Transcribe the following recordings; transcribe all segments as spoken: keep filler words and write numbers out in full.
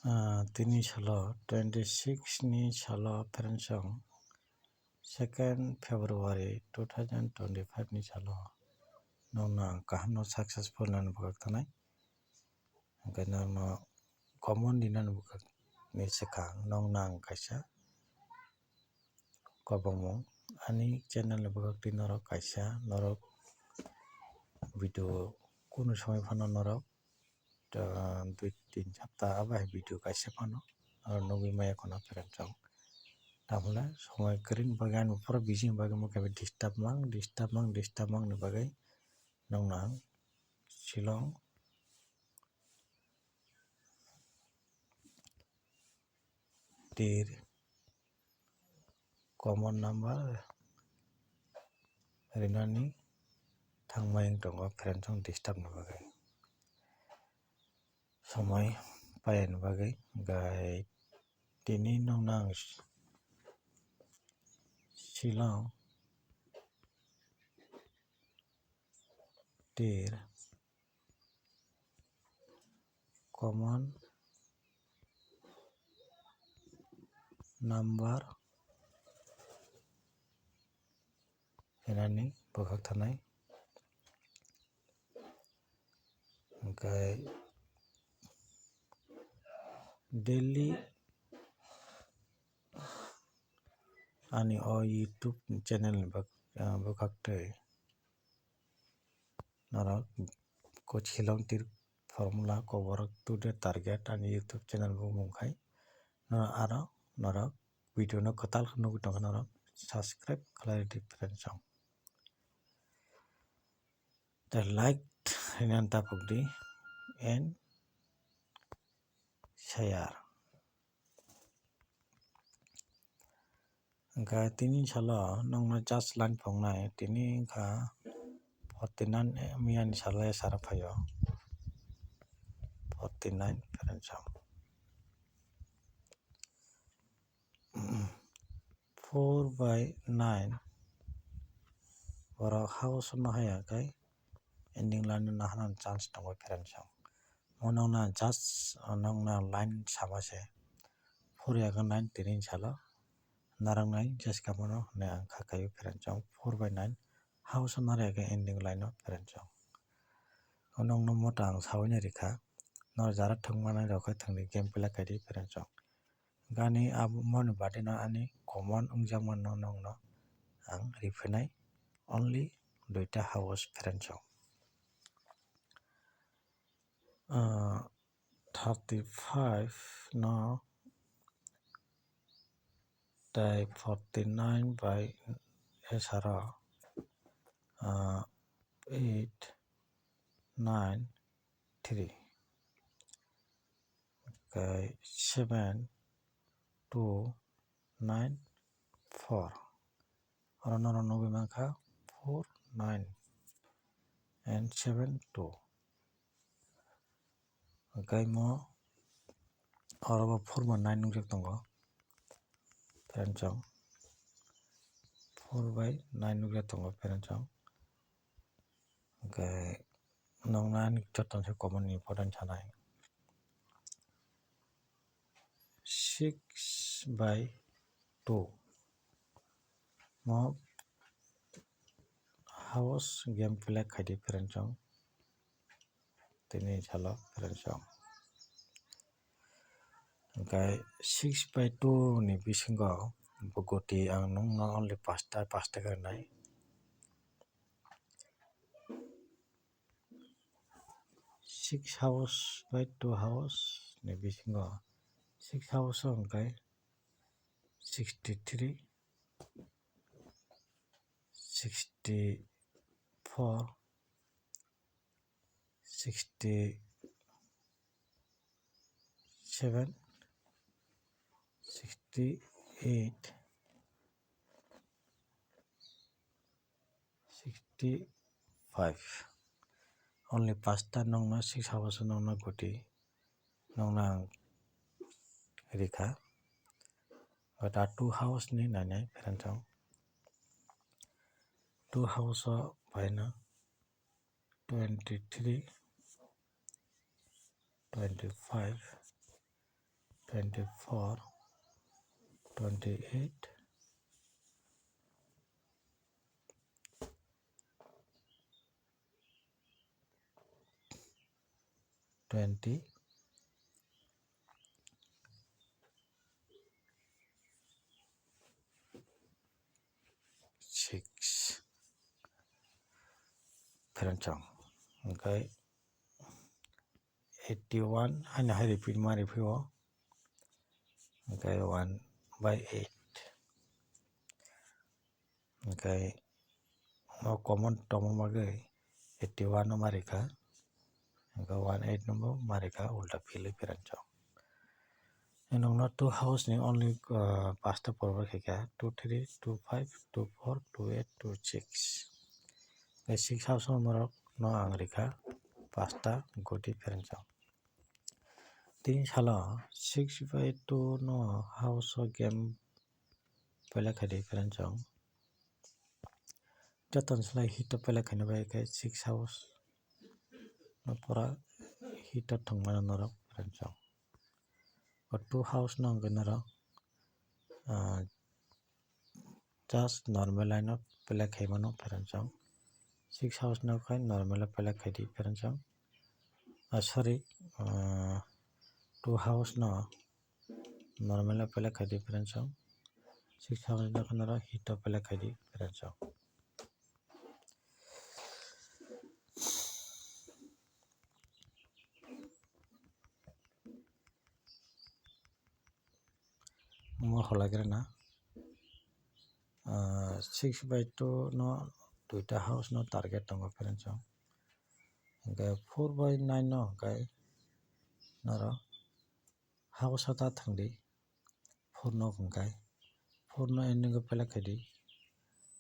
Ah, tini salo twenty six ni salo friends song, second February two thousand twenty five ni salo nokno ang kaham no successful nani bwkhak tanai. Hwnkhe nokno common di nani bwkhak ni swkang nokno ang kaisa kwbangmung ani channel ni bwkhak twi norok kaisa norok video kunu somoi phano norok, ah, dui tin sapta abo hai video kaisa phano norok nugwi maya khwna friends song. Tamole somoi kwrwini bagwi ani pura busy ni bagwi mo khe disturb mang, disturb mang, disturb mang ni bagwi nokno ang Shillong tir common number rinani thangmai wng tongo friends song disturb ni bagwi. Somoi payani bagwi gai tini nokno ang Shillong tir common number hinani bwkhak tanai. Hwnkhe daily ani o YouTube channel ni bwk-, ah, bwkhak twi norok Shillong tir formula Koborok today target ani YouTube channel bumung khai norok aro norok video no kwtal khe nugwi tongkha norok subscribe khlai di friends song. Tei like rinani tapuk di and share. Hwnkhe tini salo nokno just line phunuknai tini wngkha forty nine miyani salo sara phaio forty nine friends song. Four by nine borok house no haya khe ending line no naharnani chance tongo friends song. Mo nokna just nokna line sama se four ya khe nine tini salo narwknai just khe bono hinwi ang kha khaio friends song four by nine house no narwk ya khe ending line no friends song. O nokno mota ang saui nai rikha norok jara thwng manai rok khe thwngdi game play khaidi friends song. Gani abo moni bade no ani common wngjakmano nokno ang riphinai only duita house friends song. Ah, thirty five no tei forty nine by esaro, ah, eight, nine, three. Oke, seven, two, nine, four. Oro norok nugwi mankha four, nine and seven, two. Oke, mo oro bo four by nine nukjak tongo. Friends song. Four by nine nukjak tongo friends song. Oke, nokna ani joto se common important sanai. Six by two. Mo house game play khaidi friends song. Tini salo friends song. Hwnkhe six by two ni bisingo bo goti ang nukno only pasta, pasta khe nai. Six house by two house ni bisingo six house o hwnkhe sixty three, sixty four, sixty seven, sixty eight, sixty five. Only pasta nokno six house nokno goti nokno ang rikha. But a two house ni nainai friends song. Two house o phaino twenty three, twenty five, twenty-four, twenty-eight, twenty, six, pherang chong. Hwnkhe eighty-one, ani hai repeat ma riphi o. Hwnkhe one by eight. Hwnkhe o common tongma bagwi eighty-one no ma rikha. Hwnkhe one eight no bo ma rikha, ulta philwi pherang chong. Nokno two house ni only, ah, pasta purba khaikha, two three, two five, two four, two eight, two six. Tei six house no norok no ang rikha pasta goti pherang chong. Tini salo six by two no house o game pele khaidi pherang chong. Joto ni slai hit o pele khaina bai khe six house no pura hit o thwngmano norok pherang chong. O two house no hwnkhe norok, ah, just normal line o pele khaimano pherang chong. Six house no khai normal o pele khaidi pherang chong. Ah, sorry, ah, two house no normal o pele khaidi pherang chong. Six house no khai norok hit o pele khaidi pherang chong. Omo holai khe na, ah, six by two no duita house no target tongo pherang chong. Hwnkhe four by nine no hwnkhe norok house o ta thangdi, four no hwnkhe four no ending o pele khaidi,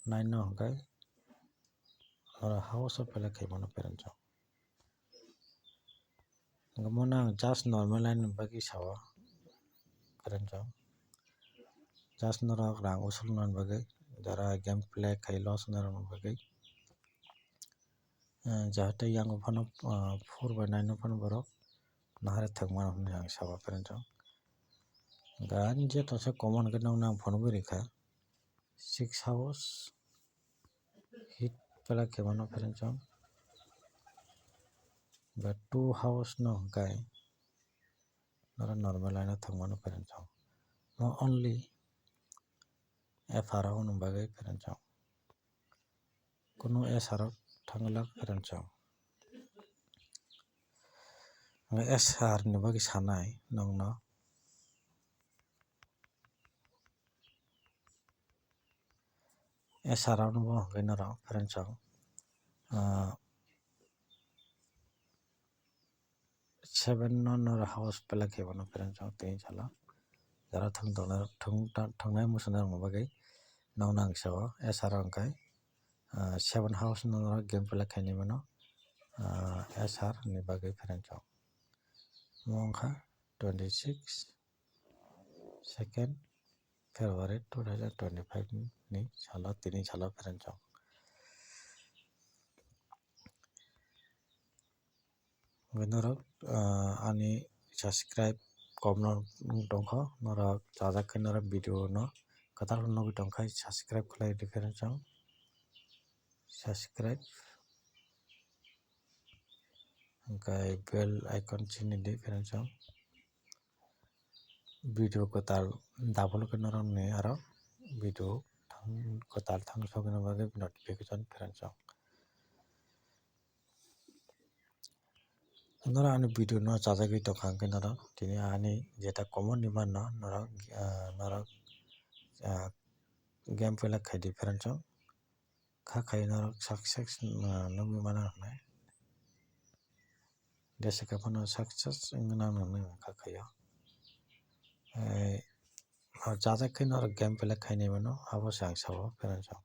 nine no hwnkhe oro house o pele khaimano pherang chong. Hwnkhe mo nang just normal line ni bagwi sao pherang chong. Just norok rang usulna bagwi, jara game play khai loss wngna rokni bagwi. Eh, jahate yango phano, ah, four by nine no phano borok nahare thwngmano hwnwi ang sao pherang chong. Hwnkhe ani je tongsa common khe nokno ang phunugwi rikha, six house hit pele khaimano pherang chong. Ba two house no hwnkhe noro normal line o thwngmano pherang chong. No only F R o hwnwi bagwi pherang chong. Kunu S R o thangwlak pherang chong. Ang S R ni bagwi sanai nokno. S R o no bo hwnkhe norok pherang chong. Ah, seven no norok house pele khaimano pherang chong tini salo. Jara thwng tongnai, thwng ta-, thwngnai muchunai rokni bagwi nokno ang sao S R o hwnkhe, ah, seven house no norok game pele khainai mano, ah, S R ni bagwi pherang chong. Omo wngkha twenty six, second February two thousand twenty five ni salo, tini salo pherang chong. Hwnkhe norok, ah, ani subscribe komno wng tongkho, norok chajak khe norok video no kwtal khe nugwi tongkha, subscribe khlai di pherang chong, subscribe, hwnkhe bell icon chini di pherang chong. Video kwtal double khe norokni aro video thang-, kwtal thang sogwna bagwi notification pherang chong. Norok ani video no chajagwi tongkha hwnkhe norok tini ani jeta common ni manno norok, ah, norok, ah, game pele khaidi pherang chong. Kha khai norok success, ah, nugwi mano hwnwi. Jesa khe phano success wngna nangwi kha khaio. Eh, o chajak khe norok game pele khainai mano, abo se ang sao pherang chong.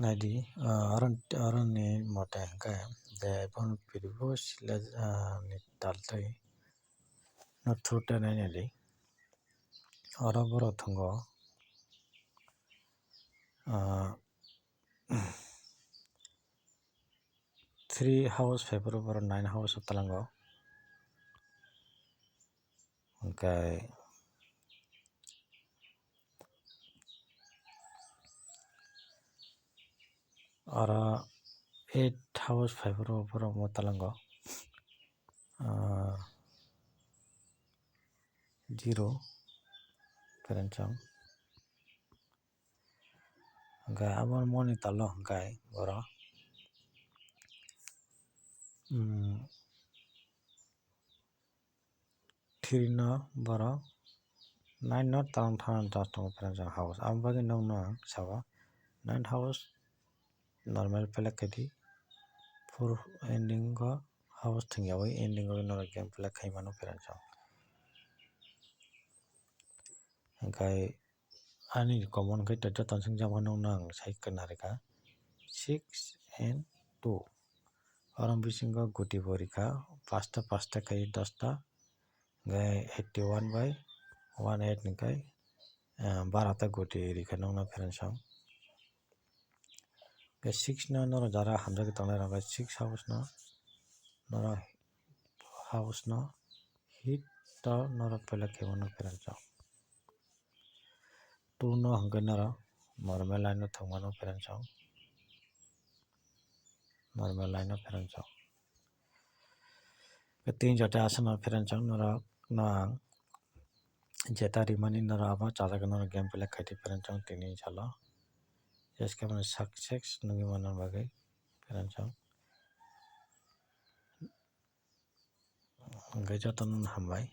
Naidi, ah, aron, aroni mote hwnkhe je bono previous le, ah, ni taltwi no through te nai naidi. Oro borok thwngo, ah, three house phaiphuru borok nine house o talango. Hwnkhe oro eight house phaiphuru borok mo talango. Ah, zero pherensong. Hwnkhe abo monitor lo hwnkhe borok, mm, three no borok nine no talang thang dos tongo pherensong house. Abo bagwi nokno ang sabo nine house normal play khaidi, four ending o house thwngyawi ending o norok game play khaimano pherensong. Hwnkhe ani common khe joto swngchar nokno ang sai khna rwkha six and two. Oro bisingo guti bo rikha pasta pasta khai dosta, hwnkhe eighty one by one eight hwnkhe, ah, barota guti rikha nokno pherensong. Hwnkhe six no norok jara hamjagwi tongnai rok six house no norok house no hit to norok play khaimano pherensong. Two no hwnkhe norok normal line o thwngmano pherensong, normal line o pherensong. Tini jota aswkno pherensong norok no ang jeta rimani norok abo chajagwi norok game play khaidi pherensong tini salo. Jeskhe mani success nugwi manna bagwi pherensong. Hwnkhe jotono hambai.